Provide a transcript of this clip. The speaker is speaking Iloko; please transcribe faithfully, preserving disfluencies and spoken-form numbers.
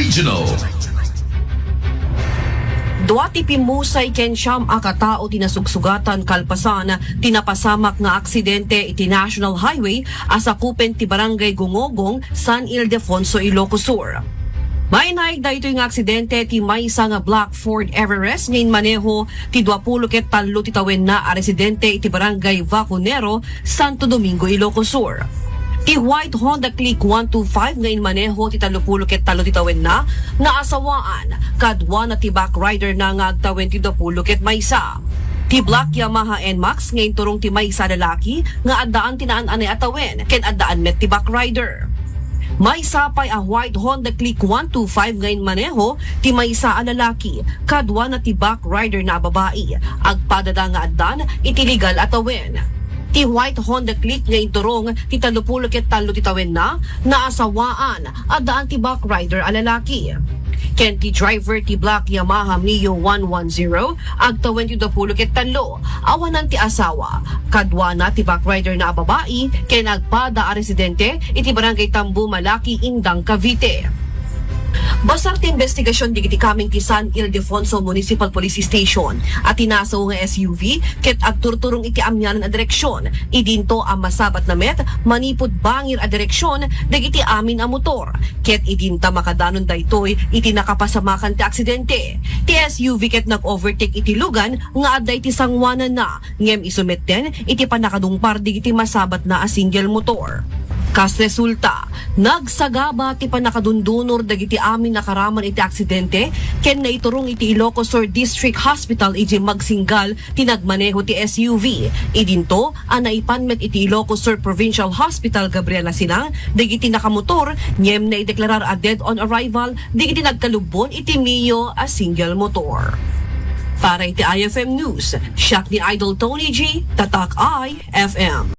Regional. Dua ti pimmusay ken siam a katao ti nasugsugatan kalpasan ti napasamak nga aksidente iti National Highway a sakupen ti Barangay Gungogong, San Ildefonso, Ilocos Sur. Mainaig daytoy nga aksidente ti maysa nga Black Ford Everest nga inmaneho ti duapulo ket tallo ti tawenna a residente iti Barangay Vacunero, Santo Domingo, Ilocos Sur. Ti white Honda Click one two five nga inmaneho ti tallopulo ket tallo ti tawenna, naasawaan, kaduana ti backrider na nga agtawen ti duapulo ket maysa. Ti black Yamaha Nmax nga inturong ti maysa a lalaki nga addaan ti naan-anay a tawen ken addaan met ti backrider. Maysa pay a white Honda Click one two five nga inmaneho ti maysa a lalaki, kaduana ti backrider na a babai. Agpadada nga addan iti legal a tawen. Ti white Honda Click nga inturong ti tallopulo ket tallo ti tawenna, naasawaan, addaan ti backrider a lalaki. Ken ti driver ti black Yamaha Mio one one zero, agtawen ti duapulo ket tallo, awanan ti asawa, kaduana ti backrider na a babai, ken agpada a residente iti Barangay Tambo, Malaki, Indang, Cavite. Basar ti investigasyon dagiti kameng ti San Ildefonso Municipal Police Station a tinasaw nga S U V ket agturturong iti amianan a direksyon. Idinto a masabatna met manipud bangir a direksyon dagiti amin a motor, ket idinta makadanon daytoy iti nakapasamakan ti aksidente. Ti S U V ket nag-overtake iti lugan nga adda iti sangoananna, ngem isu metten iti pannakadungpar dagiti masabatna a single motor. Kas resulta, nagsagaba ti pannakadundunor dagiti amin a karaman iti aksidente ken naiturong iti Ilocos Sur District Hospital idiay magsinggal ti nagmaneho ti S U V. Idinto a naipan met iti Ilocos Sur Provincial Hospital Gabriela Silang dagiti nakamotor, ngem naideklarar a dead on arrival dagiti nagkalubbon iti Mio a single motor. Para iti I F M News, siak ni Idol Tony G, Tatak I F M.